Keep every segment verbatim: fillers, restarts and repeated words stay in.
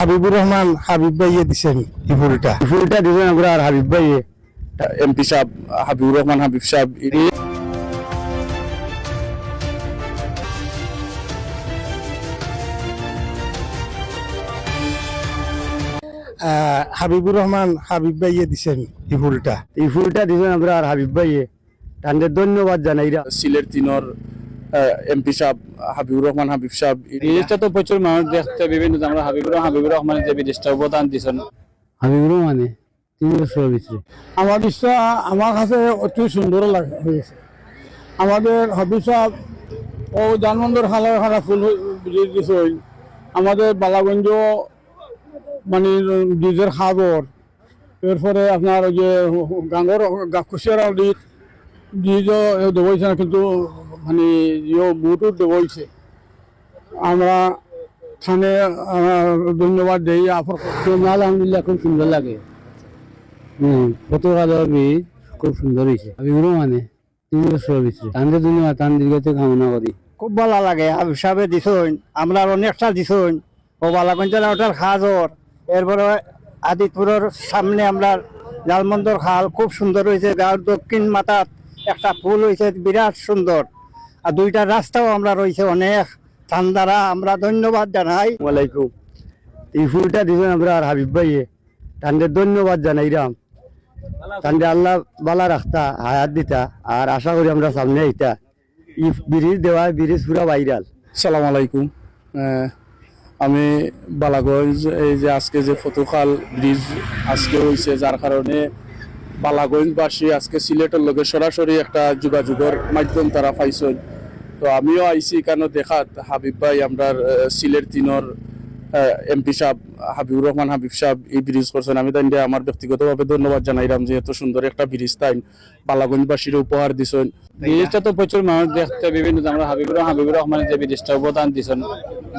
হাবিবুর রহমান হাবিব ভাইয়ে দিছেন এই ফুলটা। এই ফুলটা দিছেন আমরার হাবিব ভাইয়ে, এমপি সাহেব, হাবিবুর রহমান হাবিব সাহেব। আহ, হাবিবুর রহমান হাবিব ভাইয়ে দিছেন এই ফুলটা। এই ফুলটা দিছেন আমরার হাবিব ভাইয়ে, তানরে ধন্যবাদ জানাইরা। সিলেট তিনর, আহ, এমপি সাহেব, হাবিবুর রহমান হাবিব সাহেব। এই ব্রিজটা তো প্রচুর মানুষ দেখতে, বিভিন্ন, আমরা হাবিবুর, হাবিবুর রহমানের যে ব্রিজটা অবদান দিছেন। হাবিবুর রহমানে তিন বছর ভিতরে। আমার ব্রিজটা আমার কাছে অতি সুন্দর লাগে, হয়েছে। আমাদের হাবিব সাহেব ও জালমন্দর খালার খালা ফুল ব্রিজ দিছে। আমাদের বালাগঞ্জ মানে ব্রিজের খাদর, এরপরে আপনার ওই যে গাঙ্গর গা-, কুশিয়ারা নদীর ব্রিজও দেওয়া হয়েছে না, কিন্তু মানে ইয়ে বুটও দেওয়া হয়েছে। আমরা থানে, আহ, ধন্যবাদ দেই। আপর আলহামদুলিল্লাহ, খুব সুন্দর লাগে। হুম, কত ভালো ব্রিজ, খুব সুন্দর হয়েছে। আমি গুলো মানে তিন বছর ভিতরে তানরে ধন্যবাদ, তান দীর্ঘতে কামনা করি। খুব ভালো লাগে, হাবিব সাহেবে দিছইন, আমরা অনেকটা দিছইন। ও বালাগঞ্জের ওটার খাজর, এরপরে আদিতপুরের সামনে আমরা জালমন্দর খাল খুব সুন্দর হয়েছে, গাঁওর দক্ষিণ মাথাত একটা পুল হয়েছে বিরাট সুন্দর, আর দুইটা রাস্তাও আমরা রয়েছে অনেক ঠান্ডারা, আমরা ধন্যবাদ জানাই। ওয়ালাইকুম। এই ফুলটা দিছইন আমরার হাবিব ভাইয়ে, তানরে ধন্যবাদ জানাইরাম। তানরে আল্লাহ বালা রাখতা, হায়াত দিতা, আর আশা করি আমরা সামনে আইতা। ই ব্রিজ দেওয়া, ব্রিজ পুরা ভাইরাল। সালাম আলাইকুম। আহ, আমি বালাগঞ্জ, এই যে আজকে যে ফতুখাল ব্রিজ আজকে হইছে, যার কারণে বালাগঞ্জবাসী আজকে সিলেটর লগে সরাসরি একটা যোগাযোগর মাধ্যম তারা পাইছইন। তো আমিও আইছি এখানে দেখাত হাবিব ভাই, আমরার, আহ, সিলেট তিনর, আহ, এমপি সাহেব হাবিবুর রহমান হাবিব সাহেব এই ব্রিজ করছইন। আমি তাইনরে আমার ব্যক্তিগতভাবে ধন্যবাদ জানাইরাম যে এত সুন্দর একটা ব্রিজ তাইন বালাগঞ্জবাসীরে উপহার দিছইন। ব্রিজটা তো প্রচুর মানুষ দেখতে, বিভিন্ন, আমরা হাবিবুর, হাবিবুর রহমানের যে ব্রিজটা অবদান দিছইন,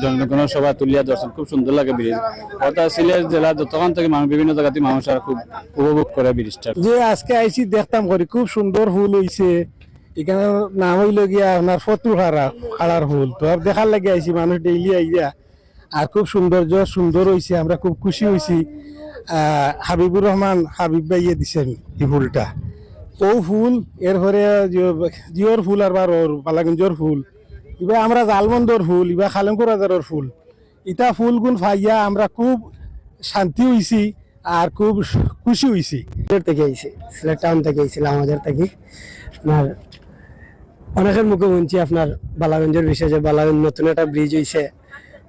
জনগণর সভা তুলিয়া ধরছইন, খুব সুন্দর লাগে ব্রিজ। অর্থাৎ সিলেট জেলা যতখান থাকি মানুষ, বিভিন্ন জায়গা থাকি মানুষ আর খুব উপভোগ করে ব্রিজটা। যে আজকে আইছি দেখতাম করি, খুব সুন্দর ফুল হইছে। এখানে নাম হইল গিয়া আপনার ফতুখারা, খাড়ার ফুল। তো আর দেখার লাগি আইছি, মানুষ ডেইলি আইয়া আর খুব সৌন্দর্য সুন্দর হইছে, আমরা খুব খুশি হইছি। আহ, হাবিবুর রহমান হাবিব ভাইয়ে দিছেন এই ফুলটা। ও ফুল, এরপরে জিও-, জিওর ফুল আর বারোর বালাগঞ্জর ফুল, ইবা আমরা জালমন্দর ফুল, ইবা খালেমপুর বাজারর ফুল। ইতা ফুলগুন পাইয়া আমরা খুব শান্তি হইছি আর খুব খুশি হইছি। সিলেট থেকে আইছে, সিলেট টাউন থেকে আইছিলাম, আমাদের থেকে। আপনার অনেকের মুখে শুনছি আপনার বালাগঞ্জের বিষয়ে, যে বালাগঞ্জ নতুন একটা ব্রিজ হইছে,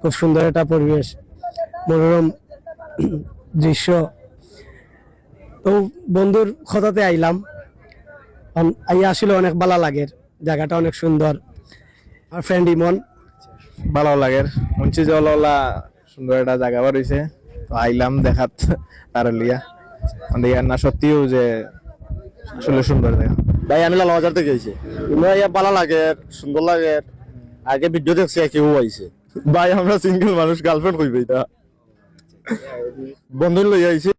খুব সুন্দর একটা পরিবেশ, মনোরম দৃশ্য। তো বন্ধুর কথাতে আইলাম, আম-, আইয়া আসলে অনেক ভালা লাগের, জায়গাটা অনেক সুন্দর। আমার ফ্রেন্ড ইমন। ভালা লাগের, শুনছি যে ওলা ওলা সুন্দর একটা জায়গা বার হইছে, তো আইলাম দেখাত তার লিয়া। মানে ইয়ার না সত্যিও যে আসলে সুন্দর জায়গা। ভাই, আমি লালবাজার থেকে আইছি। ইমন ইয়া ভালা লাগে, সুন্দর লাগে। আগে ভিডিও দেখছি, কেউ আইছে। ভাই, আমরা সিঙ্গেল মানুষ, গার্লফ্রেন্ড কইবে এটা। বন্ধু লই আইছি।